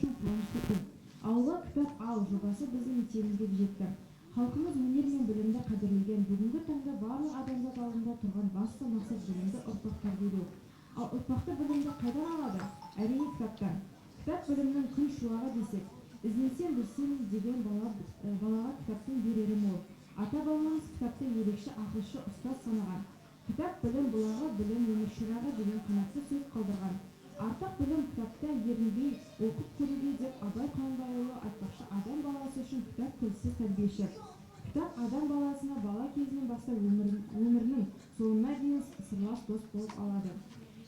үшін қуанышты күн. «Ауылға кітап ал» жобасы біздің мектебімізге де жетті. Халқымыз өнер мен білімді қадірлеген. Бүгінгі таңда барлық адамзат алдында тұрған басты мақсат – білімді ұрпақ тәрбиелеу. Ал ұрпақты білімді қайдан алады? Әрине, кітаптан. Кітап – білімнің күн шуағы десек, ізденсем, білсем деген балаға кітаптың берері мол. Ата бабамыз кітапты ерекше ақылшы, ұстаз санаған. «Кітап – білім бұлағы, білім – өмір шырағы» деген қанатты сөз қалдырған. Артық білім кітапта, ерінбей оқып көруге деп Абай Құнанбайұлы айтпақшы, адам баласы үшін кітап – тілсіз тәрбиеші. Кітап адам баласына бала кезінен бастап өмірінің соңына дейін сырлас дос болып алады.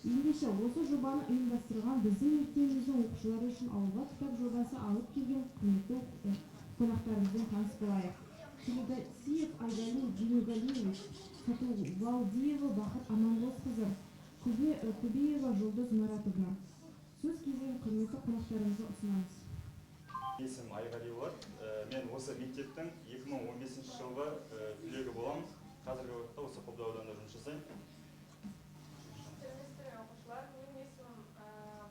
Ендеше, осы жобаны ұйымдастырған, біздің мектебіміздің оқушылары үшін «Ауылға кітап» жобасы алып келген құрметті қонақтарымызбен таныс болайық. Телегасиев Айгали Динугалиевич, Сатубалдиева Бақыт Амандосқызы, Көбеева Жұлдыз Маратовна. Сөз кезегін құрметті қонақтарымызға ұсынамыз. Есімім Айғали болады. Мен осы мектептің 2015 жылғы түлегі боламын. Қазіргі уақытта осы Қобда ауданында жұмыс жасаймын. Сәлеметсіздер ме, оқушылар! Менің есімім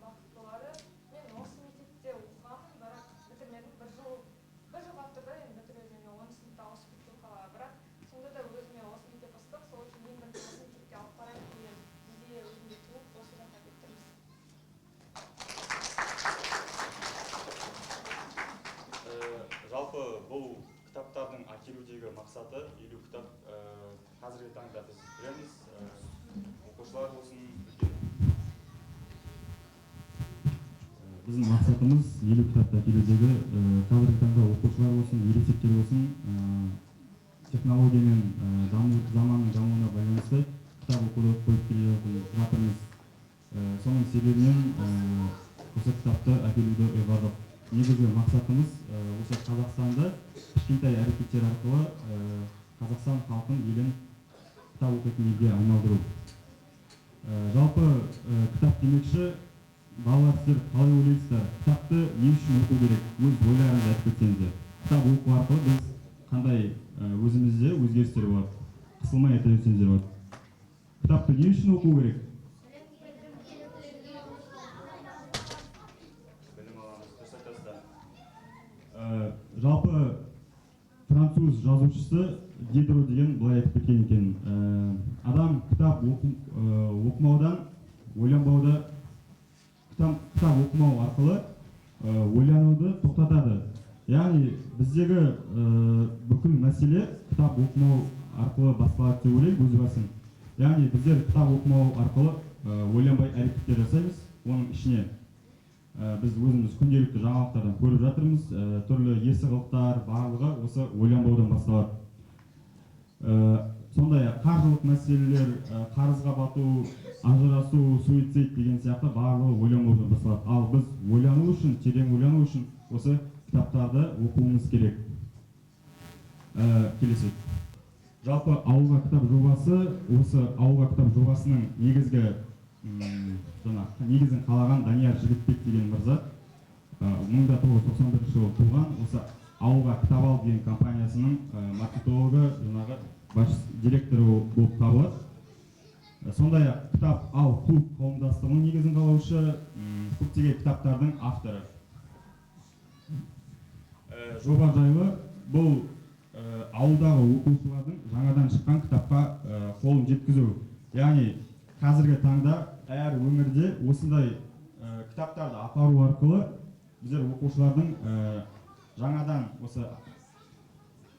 Бақыт болады. Мен осы мектепте оқығанмын, бірақ бітірмедім. Бір жыл қалып тұр да енді бітіруге. Мен 10-сыныпта ауысып кеттім қалаға, бірақ сонда да өзіме осы мектеп ыстық. Сол үшін ең бірінші осы мектепке алып барайын деген идея өзімде туып, осы жаққа келіп тұрмыз. Жалпы бұл кітаптардың әкелудегі мақсаты, 50 кітап, қазіргі таңда біз білеміз, оқушылар болсын, үлкен. Біздің мақсатымыз 50 кітапты әкелудегі, қазіргі таңда оқушылар болсын, ересектер болсын, технология мен даму, заманның дамуына байланысты кітап оқуды қойып келе жатырмыз. Соның себебінен осы кітапты әкелуді ұйғардық. Негізгі мақсатымыз осы Қазақстанды кішкентай әрекеттер арқылы Қазақстан халқын, елін кітап оқитын елге айналдыру. Жалпы кітап демекші, балалар, сіздер қалай ойлайсыздар, кітапты не үшін оқу керек? Өз ойларыңызды айтып кетсеңіздер. Кітап оқу арқылы біз қандай, өзімізде өзгерістер болады? Қысылмай айта берсеңіздер болады. Кітапты не үшін оқу керек? Білім аламыз, дұрыс айтасыздар. Жалпы француз жазушысы Дидро деген былай айтып кеткен екен. Адам кітап оқымаудан ойланбауды, кітап оқымау арқылы ойлануды тоқтатады. Яғни біздегі бүкіл мәселе кітап оқымау арқылы басталады деп ойлаймын өз басым. Яғни біздер кітап оқымау арқылы ойланбай әрекеттер жасаймыз. Оның ішіне біз өзіміз күнделікті жаңалықтардан көріп жатырмыз, түрлі ерсі қылықтар, барлығы осы ойланбаудан басталады. Сондай-ақ қаржылық мәселелер, қарызға бату, ажырасу, суицид деген сияқты барлығы ойланбаудан басталады. Ал біз ойлану үшін, терең ойлану үшін осы кітаптарды оқуымыз керек. Келесі. Жалпы «Ауылға кітап» жобасы, осы «Ауылға кітап» жобасының негізгі, жаңа негізін қалаған Данияр Жігітбек деген мырза, 1991 жылы туған, осы «Ауылға кітап ал» деген компаниясының маркетологы, жаңағы басшы директоры болып табылады. Сондай-ақ «Кітап ал» клуб қауымдастығының негізін қалаушы, көптеген кітаптардың авторы. Жоба жайлы: бұл ауылдағы оқушылардың жаңадан шыққан кітапқа қолын жеткізу. Яғни қазіргі таңда әр өңірде осындай кітаптарды апару арқылы біздер оқушылардың жаңадан осы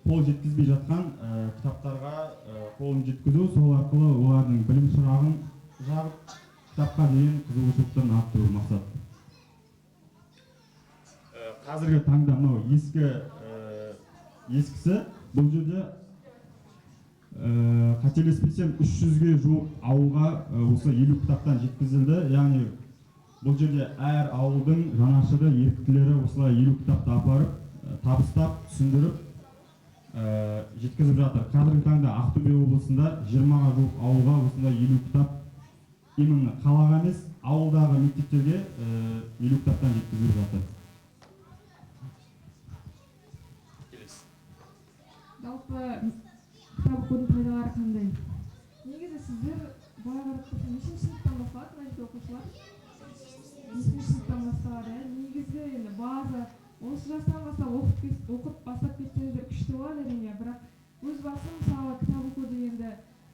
қол жеткізбей жатқан кітаптарға қолын жеткізу, сол арқылы олардың білім шырағын жағып, кітапқа деген қызығушылықтарын арттыру мақсат. Қазіргі таңда мынау ескісі, бұл жерде қателеспесем, 300-ге жуық ауылға осы 50 кітаптан жеткізілді. Яғни бұл жерде әр ауылдың жанашыры, еріктілері осылай 50 кітапты апарып, табыстап, түсіндіріп, жеткізіп жатыр. Қазіргі таңда Ақтөбе облысында 20-ға жуық ауылға осындай 50 кітап, именно қалаға емес, ауылдағы мектептерге 50 кітаптан жеткізіліп жатыр. Келесі. Жалпы кітап оқудың пайдалары қандай? Негізі сіздер былай қарап тұрсаң, нешінші сыныптан басталады мына жерде, оқушылар? Нешінші сыныптан басталады? басталады, иә. Негізгі енді база осы жастан бастап оқып бастап кетсеңіздер күшті болады, әрине. Бірақ өз басым, мысалы, кітап оқу дегенді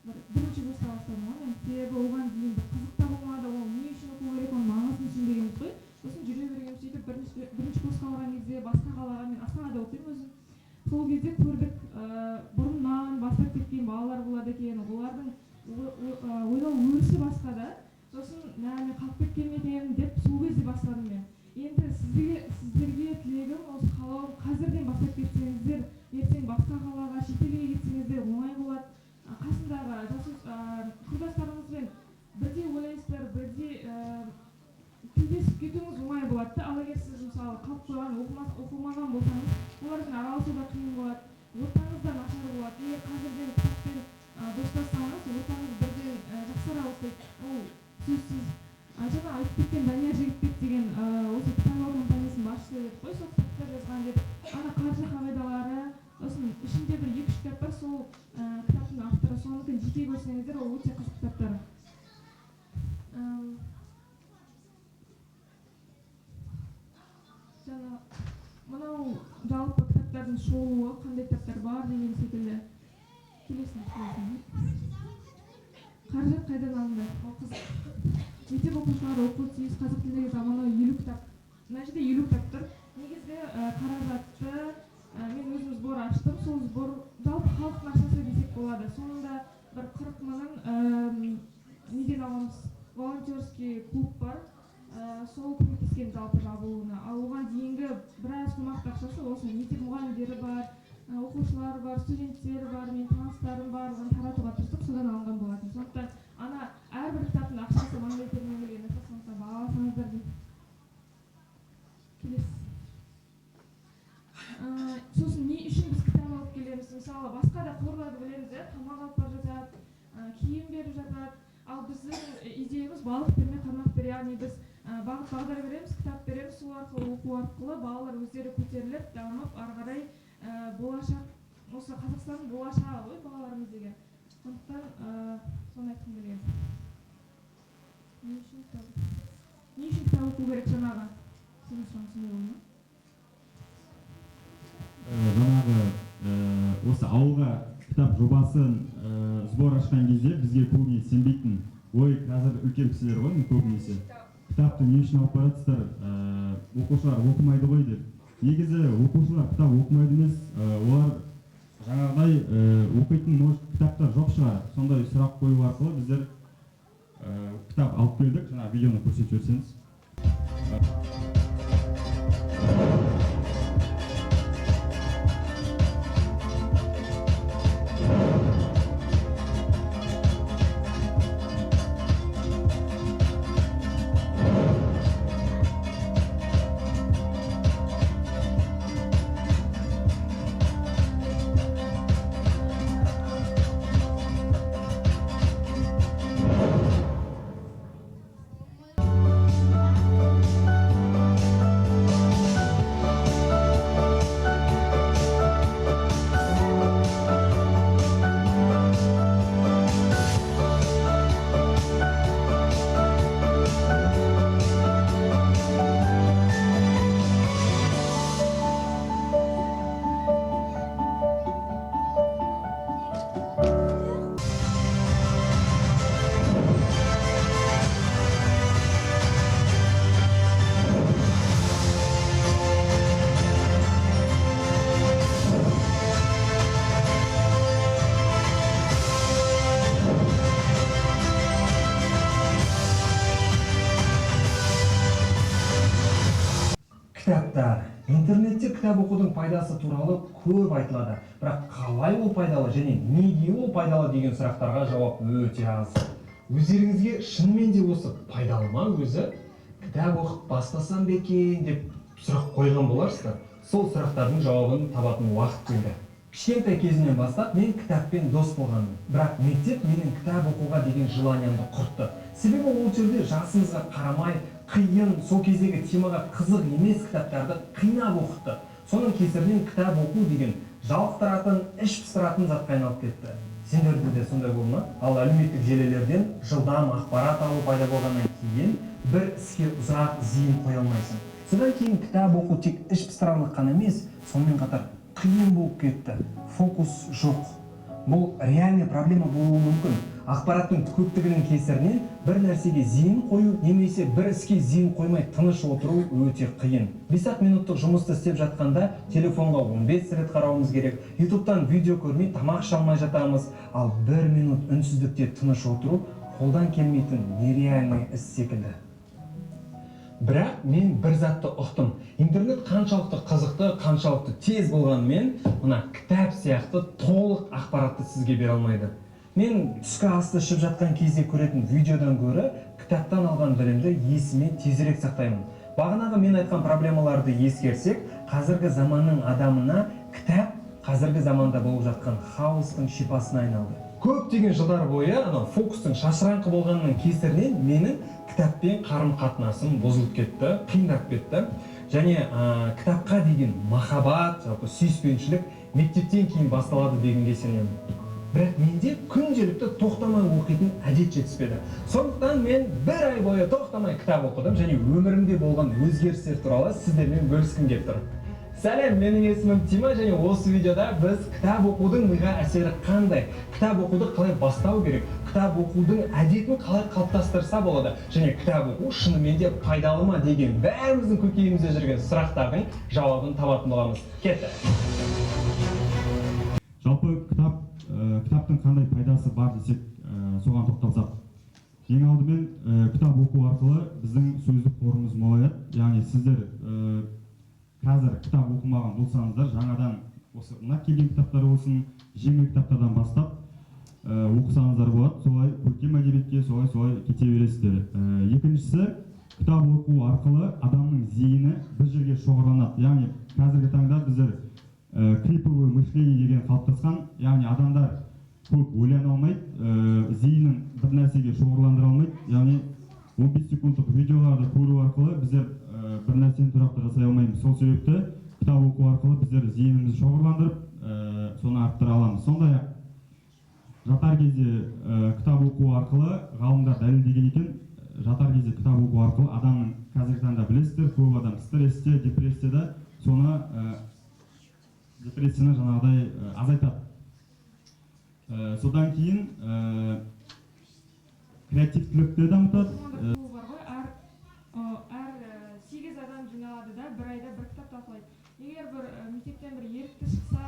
бірінші курста бастадым ғой мен. Себебі оған дейін бір қызық та болмады, ол не үшін оқу керек, оның маңызын түсінбегенбіз ғой. Сосын жүре бергенбіз, сөйтіп бірінші курсқа барған кезде басқа қалаға, мен Астанада оқимын өзім, сол кезде көрдік, бұрыннан бастап кеткен балалар болады екен, олардың ойлау өрісі басқа да. Сосын мен қалып кеткен екенмін деп сол кезде бастадым мен. Енді сіздерге тілегім, осы қалауым, қазірден бастап кетсеңіздер, ертең басқа қалаға, шетелге кетсеңіздер оңай болады. Қасындағы құрдастарыңызбен бірдей ойлайсыздар, бірдей тілдесіп кетуіңіз оңай болады да. Ал егер сіз, мысалы, қалып қойған, оқымаған болсаңыз, олармен араласу да қиын болады, ортаңыз да нашар болады. Егер қазірден кітаппен достассаңыз, ортаңыз бірден жақсара бастайды, ол сөзсіз. Жаңа айтып кеткен Данияр Жігітбек деген осы кітап компаниясының басшысы дедік қой, сол кітаптар жазған деп. Ана қаржы қағидалары, сосын ішінде бір 2-3 кітап бар, сол кітаптың авторы, соныкін жеке көрсеңіздер, ол өте қызық кітаптар. Жаңа мынау жалпы кітаптардың шолуы, қандай кітаптар бар деген секілді. Келесін. Қаражат қайдан алынды? Ол қызық. Мектеп оқушылары оқуы тиіс қазақ тіліндегі заманауи 50 кітап. Мына жерде 50 кітап тұр. Негізгі қаражатты мен өзім сбор аштым. Сол сбор жалпы халықтың ақшасы десек болады. Соның да бір 40 мыңын неден аламыз? Волонтерский клуб бар. Сол көмектескен жалпы жабылуына. Ал оған дейінгі біраз қомақты ақшасы осы мектеп мұғалімдері бар, оқушылар бар, студенттер бар, менің таныстарым бар, оны таратуға тырыстық, содан алынған болатын. Сондықтан ана әрбір кітаптың ақшасы маңдай терінен келген нәрсе, сондықтан бағаласаңыздар деймін. Келесі. Сосын не үшін біз кітап алып келеміз? Мысалы, басқа да қорларды білеміз, иә, тамақ алып бара жатады, киім беріп жатады. Ал біздің идеямыз балық берме, қармақ бер, яғни біз бағыт бағдар береміз, кітап береміз, сол арқылы, оқу арқылы балалар өздері көтеріліп, дамып, ары қарай болашақ, осы Қазақстанның болашағы ғой балаларымыз деген. Сондықтан соны айтқым келген. Не үшін кітап? Не үшін кітап оқу керек жаңағы? Сенің сұрағың сондай болды ма? Жаңағы осы ауылға кітап жобасын сбор ашқан кезде бізге көбіне сенбейтін. Ой, қазір үлкен кісілер ғой көбінесе. Кітапты не үшін алып баратсыздар? Оқушылар оқымайды ғой деп. Негізі оқушылар кітап оқымайды емес, олар жаңағыдай оқитын, может, кітаптар жоқ шығар. Сондай сұрақ қою арқылы біздер кітап алып келдік. Жаңа видеоны көрсетіп жіберсеңіз. Кітаптар. Интернетте кітап оқудың пайдасы туралы көп айтылады. Бірақ қалай ол пайдалы және неге ол пайдалы деген сұрақтарға жауап өте аз. Өздеріңізге шынымен де осы пайдалы ма өзі? Кітап оқып бастасам ба екен деп сұрақ қойған боларсыздар. Сол сұрақтардың жауабын табатын уақыт келді. Кішкентай кезімнен бастап мен кітаппен дос болғанмын. Бірақ мектеп менің кітап оқуға деген желаниямды құртты. Себебі ол жерде жасымызға қарамай қиын, сол кездегі темаға қызық емес кітаптарды қинап оқытты. Соның кесірінен кітап оқу деген жалықтыратын, іш пыстыратын затқа айналып кетті. Сендерде де сондай болды ма? Ал әлеуметтік желілерден жылдам ақпарат алу пайда болғаннан кейін Бір іске ұзақ зейін қоя алмайсың. Содан кейін кітап оқу тек іш пыстырарлық қана емес, сонымен қатар қиын болып кетті. Фокус жоқ. Бұл реальный проблема болуы мүмкін. Ақпараттың көптігінің кесірінен бір нәрсеге зейін қою немесе бір іске зейін қоймай тыныш отыру өте қиын. 5-ақ минуттық жұмысты істеп жатқанда телефонға 15 рет қарауымыз керек. Ютубтан видео көрмей тамақ іше алмай жатамыз. Ал бір минут үнсіздікте тыныш отыру қолдан келмейтін нереальный іс секілді. Бірақ мен бір затты ұқтым: интернет қаншалықты қызықты, қаншалықты тез болғанымен, мына кітап сияқты толық ақпаратты сізге бере алмайды. Мен түскі асты ішіп жатқан кезде көретін видеодан гөрі кітаптан алған білімді есіме тезірек сақтаймын. Бағанағы мен айтқан проблемаларды ескерсек, қазіргі заманның адамына кітап қазіргі заманда болып жатқан хаостың шипасына айналды. Көптеген жылдар бойы анау фокустың шашыраңқы болғанының кесірінен менің кітаппен қарым қатынасым бұзылып кетті, қиындап кетті. Және кітапқа деген махаббат, жалпы сүйіспеншілік мектептен кейін басталады дегенге сенемін. Бірақ менде күнделікті тоқтамай оқитын әдет жетіспеді. Сондықтан мен бір ай бойы тоқтамай кітап оқыдым және өмірімде болған өзгерістер туралы сіздермен бөліскім келіп тұр. Сәлем, менің есімім Тима және осы видеода біз кітап оқудың миға әсері қандай, кітап оқуды қалай бастау керек, кітап оқудың әдетін қалай қалыптастырса болады және кітап оқу шынымен де пайдалы ма деген бәріміздің көкейімізде жүрген сұрақтардың жауабын табатын боламыз. Кеттік! Жалпы кітап, кітаптың қандай пайдасы бар десек, соған тоқталсақ, ең алдымен кітап оқу арқылы біздің сөздік қорымыз молаяды. Яғни сіздер қазір кітап оқымаған болсаңыздар, жаңадан осы мына келген кітаптар болсын, жеңіл кітаптардан бастап оқысаңыздар болады. Солай көркем әдебиетке, солай солай кете бересіздер. Екіншісі, кітап оқу арқылы адамның зейіні бір жерге шоғырланады. Яғни қазіргі таңда біздер клиповое мышление деген қалыптасқан, яғни адамдар көп ойлана алмайды, зейінін бір нәрсеге шоғырландыра алмайды. Яғни 15 секундтық видеоларды көру арқылы біздер бір нәрсені тұрақты жасай алмаймыз. Сол себепті кітап оқу арқылы біздер зейінімізді шоғырландырып, соны арттыра аламыз. Сондай ақ жатар кезде кітап оқу арқылы, ғалымдар дәлелдеген екен, жатар кезде кітап оқу арқылы адамның, қазіргі таңда білесіздер, көп адам стрессте, депрессияда, соны депрессияны жаңағыдай азайтады. Содан кейін креативтілікті дамытады. Мамандар клубы бар ғой, әр сегіз адам жиналады да, бір айда бір кітап талқылайды. Егер бір мектептен бір ерікті шықса,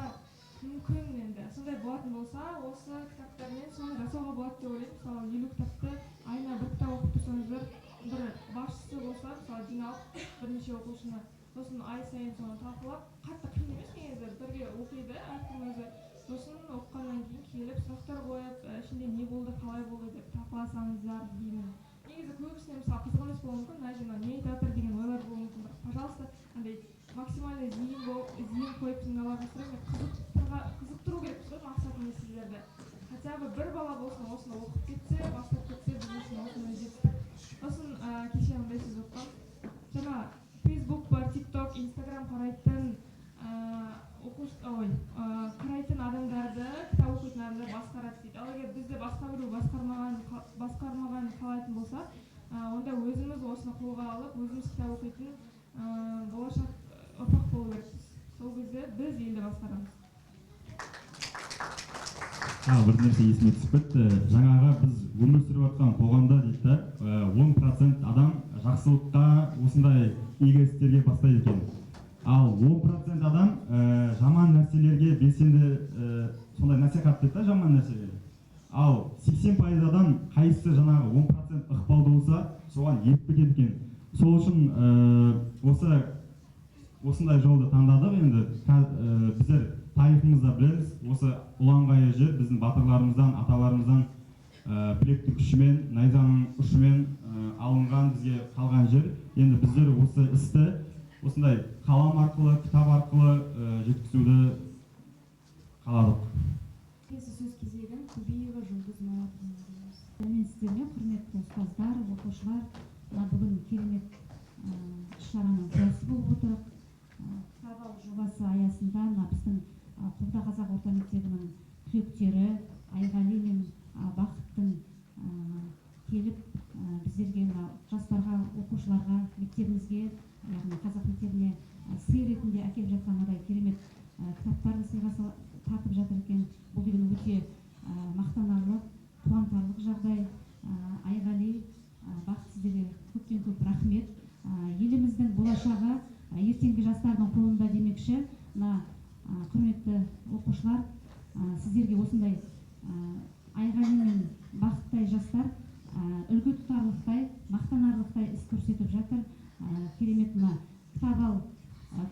мүмкін енді сондай болатын болса, осы кітаптармен соны жасауға болады деп ойлаймын. Мысалы, 50 кітапты айына бір кітап оқып тұрсаңыздар, бір басшысы болса, мысалы, жиналып бірнеше оқушыны, сосын ай сайын соны талқылап, қатты қиын емес негізі. Бірге оқиды әркім өзі, сосын оқығаннан кейін келіп сұрақтар қойып, ішінде не болды, қалай болды деп талқыласаңыздар деймін. Негізі көбісіне, мысалы, қызық емес болуы мүмкін, мына жерде не айтып жатыр деген ойлар болуы мүмкін. Бірақ, пожалуйста, андай максимально зейін қойып тыңдауларыңызды сұраймын. Қызықтыру керекпіз ғой мақсатымыз сіздерді. Хотя бы бір бала болсын осыны оқып кетсе, бастап кетсе, біз үшін осындай жетістік. Сосын кеше мындай сөз оқығанмын: жаңа Фейсбук бар, Тик Ток, Инстаграм қарайтын оқушы, ой, қарайтын адамдарды кітап оқитын адамдар басқарады дейді. Ал егер бізді басқа біреу басқармағанын қалайтын болсақ, онда өзіміз осыны қолға алып, өзіміз кітап оқитын болашақ ұрпақ болу керекпіз. Сол кезде біз елді басқарамыз. Тағы бір нәрсе есіме түсіп кетті. Жаңағы біз өмір сүріп жатқан қоғамда дейді да, 10% адам жақсылыққа, осындай игі істерге бастайды екен, ал 10% адам жаман нәрселерге белсенді, сондай насихаттайды да жаман нәрселерге. Ал 80% адам қайсысы жаңағы 10% ықпалды болса, соған еріп кетеді екен. Сол үшін осындай жолды таңдадық. Енді біздер тарихымызда білеміз, осы ұланғайыр жер біздің батырларымыздан, аталарымыздан білектің күшімен, найзаның ұшымен алынған, бізге қалған жер. Енді біздер осы істі осындай қалам арқылы, кітап арқылы жеткізуді қаладық. Келесі сөз кезегін Көбеева Жұлдыз Маратовнаға береміз. Сәлеметсіздер ме, құрметті ұстаздар, оқушылар! Мына бүгін керемет іс-шараның куәсі болып отырмық. Кітап ал жобасы аясында мына біздің Қобда қазақ орта мектебінің түлектері Айғали мен Бақыттың келіп, біздерге, мына жастарға Мектебімізге, яғни қазақ мектебіне сый ретінде әкеліп жатқан мынадай керемет кітаптарды сыйға тартып жатыр екен. Бұл деген өте мақтанарлық, қуантарлық жағдай. Айғали, Бақыт, сіздерге көптен көп рахмет. Еліміздің болашағы ертеңгі жастардың қолында демекші, мына құрметті оқушылар, сіздерге осындай Айғали мен Бақыттай жастар үлгі тұтарлықтай, мақтанарлықтай іс көрсетіп жатыр. Керемет мына «Кітап ал»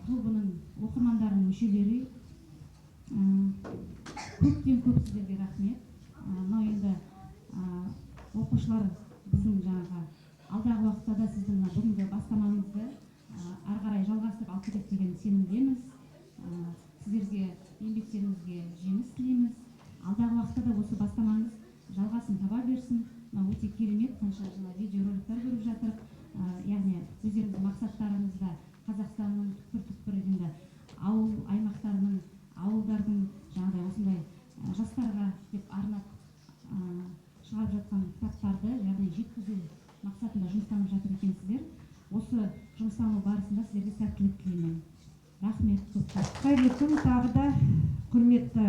клубының оқырмандарының мүшелері, көптен көп сіздерге рахмет. Мынау енді оқушылар, біздің жаңағы алдағы уақытта да сіздің мына бүгінгі бастамаңызды ары қарай жалғастырып алып кетеді деген сенімдеміз. Сіздерге еңбектеріңізге жеміс тілейміз. Алдағы уақытта да осы бастамаңыз жалғасын таба берсін. Мынау өте керемет, қанша жаңа видеороликтер көріп жатырық. Яғни өздеріңіздің мақсаттарыңызда Қазақстанның түкпір түкпірінде, ауыл аймақтарының, ауылдардың жаңағыдай осындай жастарға деп арнап шығарып жатқан кітаптарды, яғни жеткізу мақсатында жұмыстанып жатыр екенсіздер. Осы жұмыстану барысында сіздерге сәттілік тілеймін. Рахмет көп көп. Қайырлы күн тағы да, құрметті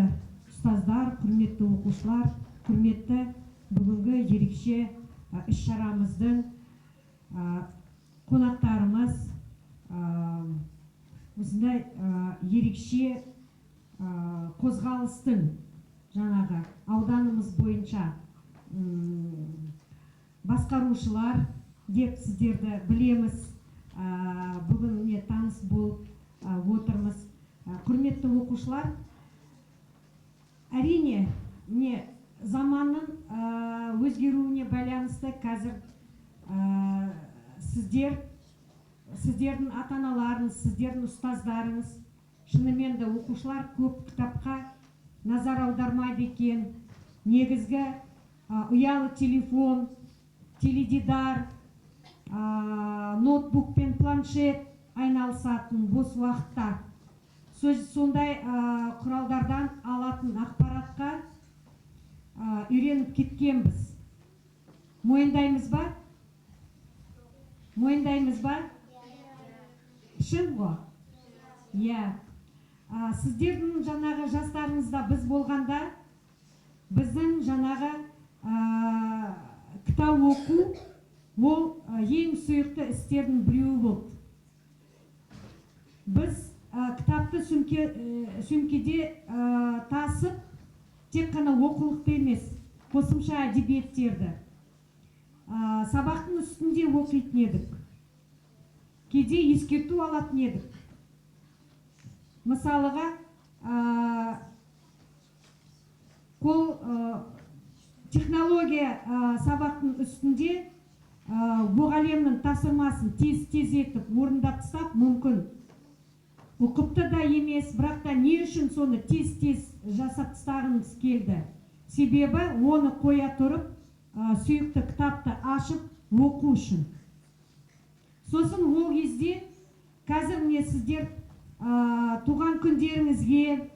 ұстаздар, құрметті оқушылар, құрметті бүгінгі ерекше іс шарамыздың қонақтарымыз, осындай ерекше қозғалыстың жаңағы ауданымыз бойынша басқарушылар деп сіздерді білеміз. Бүгін міне таныс болып отырмыз. Құрметті оқушылар, әрине, міне, заманның өзгеруіне байланысты қазір сіздер, сіздердің ата аналарыңыз, сіздердің ұстаздарыңыз, шынымен де оқушылар көп кітапқа назар аудармайды екен. Негізгі ұялы телефон, теледидар, ноутбук пен планшет айналысатын бос уақытта. Сондай құралдардан алатын ақпаратқа үйреніп кеткенбіз. Мойындаймыз ба? Мойындаймыз ба? Шын ғой? Иә. Сіздердің жаңағы жастарыңызда біз болғанда, біздің жаңағы кітап оқу ол ең сүйікті істердің біреуі болды. Біз кітапты сөмкеде тасып, тек қана оқулықты емес, қосымша әдебиеттерді сабақтың үстінде оқитын едік. Кейде ескерту алатын едік. Мысалыға, қол технология сабақтың үстінде мұғалімнің тапсырмасын тез-тез етіп орындап тастап, мүмкін ұқыпты да емес, бірақ та не үшін соны тез-тез жасап тастағымыз келді? Себебі оны қоя тұрып, сүйікті кітапты ашып оқу үшін. Сосын ол кезде, қазір міне сіздер туған күндеріңізге,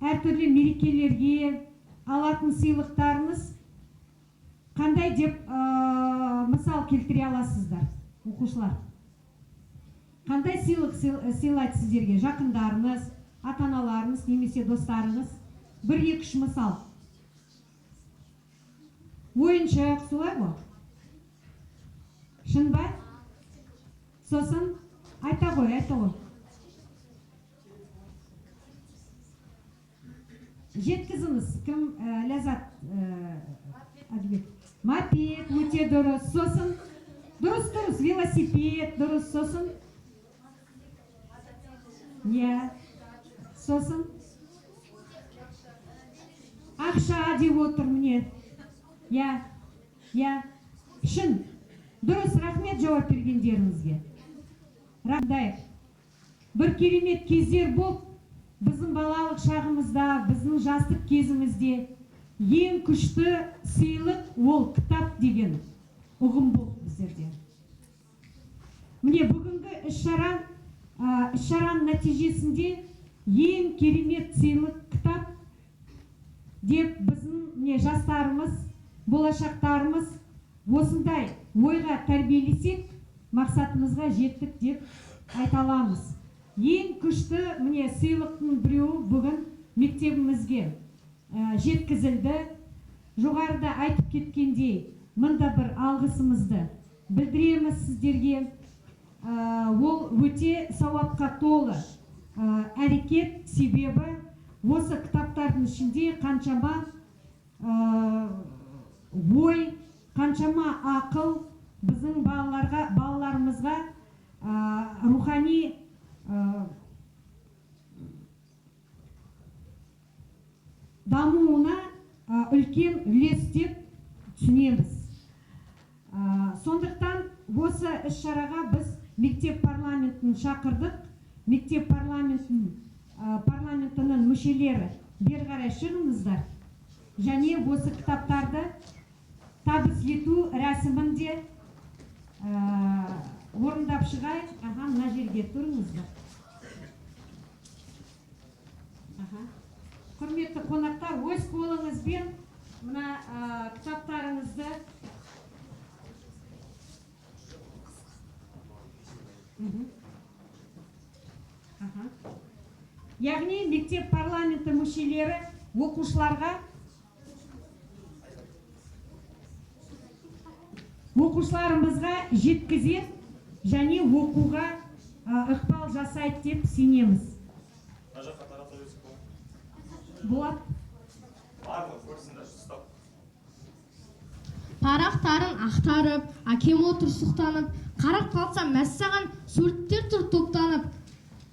әртүрлі мерекелерге алатын сыйлықтарыңыз қандай деп мысал келтіре аласыздар, оқушылар? Қандай сыйлық сыйлайды сіздерге жақындарыңыз, ата аналарыңыз немесе достарыңыз? Бір, екі, үш мысал. Ойыншық, солай ғой? Шын ба? Сосын айта ғой, айта ғой. Жеткізіңіз, кім, Ләззат, Әдібек. Мопед өте дұрыс. Сосын дұрыс, дұрыс, велосипед дұрыс. Сосын иә, сосын ақша деп отыр міне. Иә, иә, шын дұрыс. Рахмет жауап бергендеріңізге. Рахмет. Бір керемет кездер болып, біздің балалық шағымызда, біздің жастық кезімізде ең күшті сыйлық ол кітап деген ұғым болды біздерде. Міне, бүгінгі іс-шараның нәтижесінде ең керемет сыйлық кітап деп біздің міне жастарымыз, болашақтарымыз осындай ойға тәрбиелесек. мақсатымызға жеттік деп айта аламыз. Ең күшті міне сыйлықтың біреуі бүгін мектебімізге жеткізілді. Жоғарыда айтып кеткендей, мында бір алғысымызды білдіреміз сіздерге. Ол өте сауапқа толы әрекет, себебі осы кітаптардың ішінде қаншама ой, қаншама ақыл біздің балаларымызға рухани дамуына үлкен үлес деп түсінеміз. Сондықтан осы іс-шараға біз мектеп парламентін шақырдық. Мектеп парламентінің мүшелері бері қарай шығыңыздар. Және осы кітаптарды табыс ету рәсімін де орындап шығайық. Аха, мына жерге тұрыңыздар. Аха. Құрметті қонақтар, өз қолыңызбен мына кітаптарыңызды Аха. Яғни мектеп парламенті мүшелері оқушыларымызға жеткізеді және оқуға ықпал жасайды деп сенеміз. Мына жаққа тарата берсек болады. Болады. Барлығы көрсін да, ұстап. Парақтарын ақтарып, әкем отыр сұқтанып, қарап қалсам мәссаған суреттер тұр топтанып.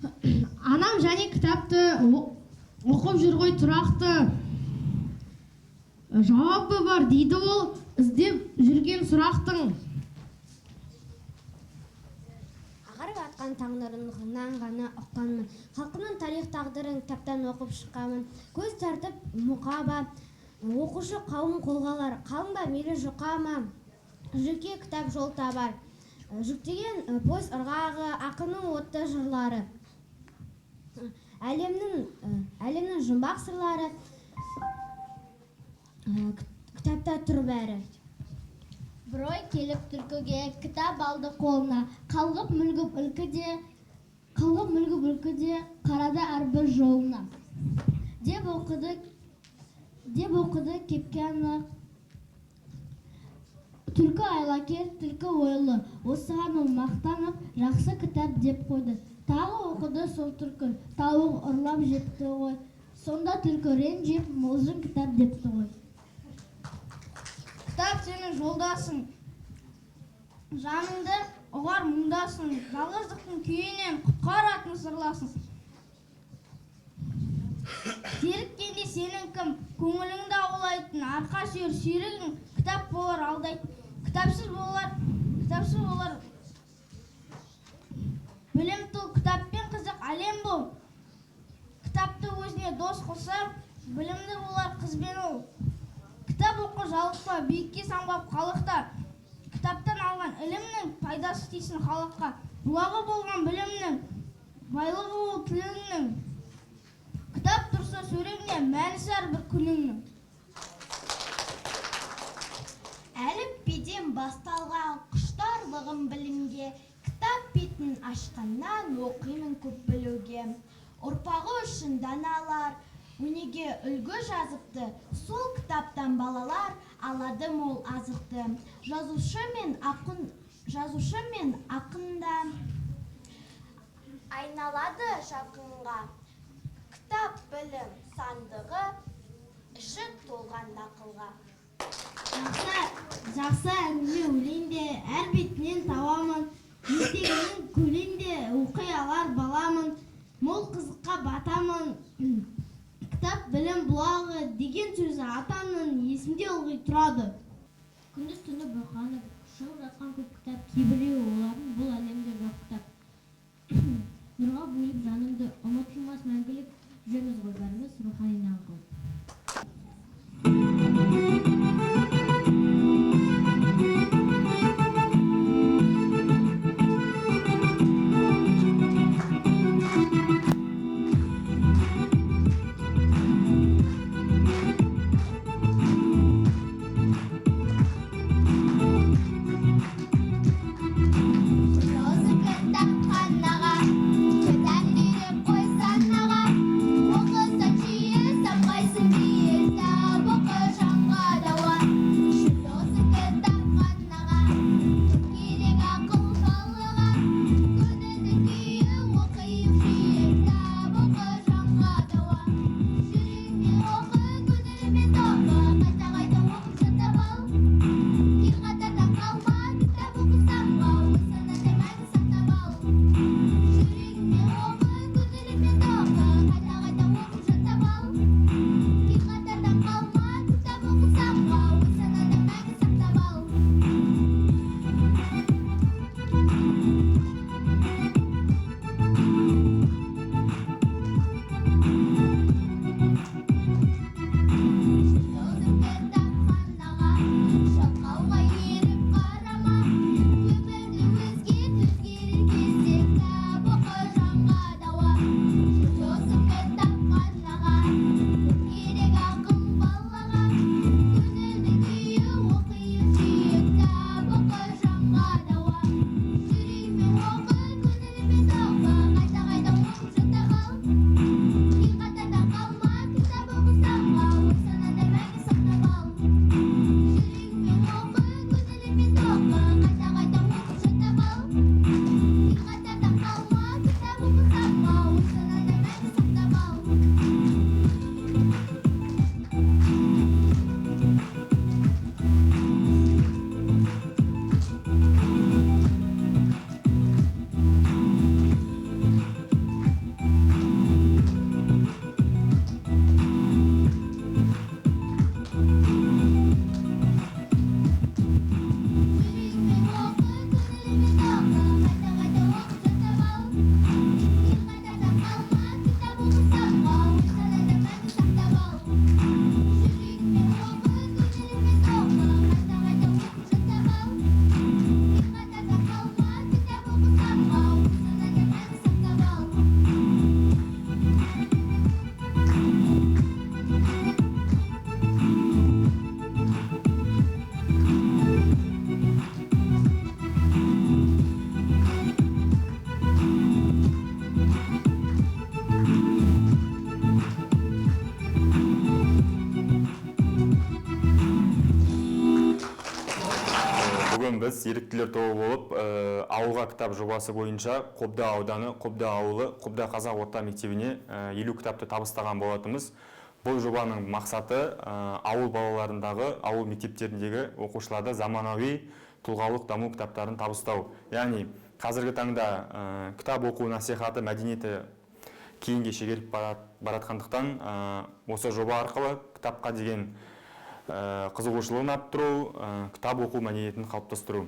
Анам және кітапты оқып жүр ғой тұрақты. Жауабы бар дейді ол іздеп жүрген сұрақтың. Ағарып атқан таң нұрын ғынан ғана ұққанмын. Халқымның тарих тағдырын кітаптан оқып шыққанмын. Көз тартып мұқаба, оқушы қауым қолға алар. Қалың ба, мейлі жұқа ма, жүрекке кітап жол табар. Жүктеген поезд ырғағы, ақынның отты жырлары. Әлемнің жұмбақ сырлары, кітапта тұр бәрі. Бір ой келіп түлкіге, кітап алды қолына, қалғып мүлгіп үлкіде, қалғып мүлгіп үлкіде, қарады әрбір жолына. Деп оқыды кепке анық. Түлкі айлакер, түлкі ойлы, осыған ол мақтанып, жақсы кітап деп қойды. Тағы оқыды сол түлкі, тауық ұрлап жепті ғой. Сонда түлкі ренжіп, мылжың кітап депті ғой. Кітап сенің жолдасың, жаныңды ұғар мұңдасың, жалғыздықтың күйінен құтқаратын сырласың. Зеріккенде сенің кім, көңіліңді аулайтын, арқа сүйер серігің, кітап болар алдайтын. Кітапсыз болар білім тұл, кітаппен қызық әлем бол. Кітапты өзіне дос қылса, білімді болар қыз бен ұл. Кітап оқы жалықпа, биікке самғап қалықта. Кітаптан алған ілімнің пайдасы тисін халыққа. Бұлағы болған білімнің, байлығы ол тіліңнің. Кітап тұрса сөреңде, мәнісі әрбір күніңнің. Әліпбиден басталған құштарлығым білімге, кітап бетін ашқаннан оқимын көп білуге. Ұрпағы үшін даналар өнеге үлгі жазыпты, сол кітаптан балалар алады мол азықты. Жазушы мен ақын да айналады жақынға. Кітап білім сандығы, іші толған нақылға. Жақсы әңгіме өлең де, әр бетінен табамын. Ертегінің көлін де оқи алар баламын. Мол қызыққа батамын. Кітап білім бұлағы деген сөзі атамның есімде ылғи тұрады. Күндіз түні бұрқанып, шығып жатқан көп кітап, кейбіреуі олардың бұл әлемде жоқ кітап. Нұрға бөліп жаныңды, ұмытылмас мәңгілік жүреміз ғой бәріміз рухани нан қылып. Бүгін біз еріктілер тобы болып «Ауылға кітап» жобасы бойынша Қобда ауданы, Қобда ауылы, Қобда қазақ орта мектебіне 50 кітапты табыстаған болатынбыз. Бұл жобаның мақсаты ауыл балаларындағы, ауыл мектептеріндегі оқушыларды заманауи тұлғалық даму кітаптарын табыстау. Яғни қазіргі таңда кітап оқу насихаты мәдениеті кейінге шегеріп баратқандықтан, осы жоба арқылы кітапқа деген қызығушылығын арттыру, кітап оқу мәдениетін қалыптастыру.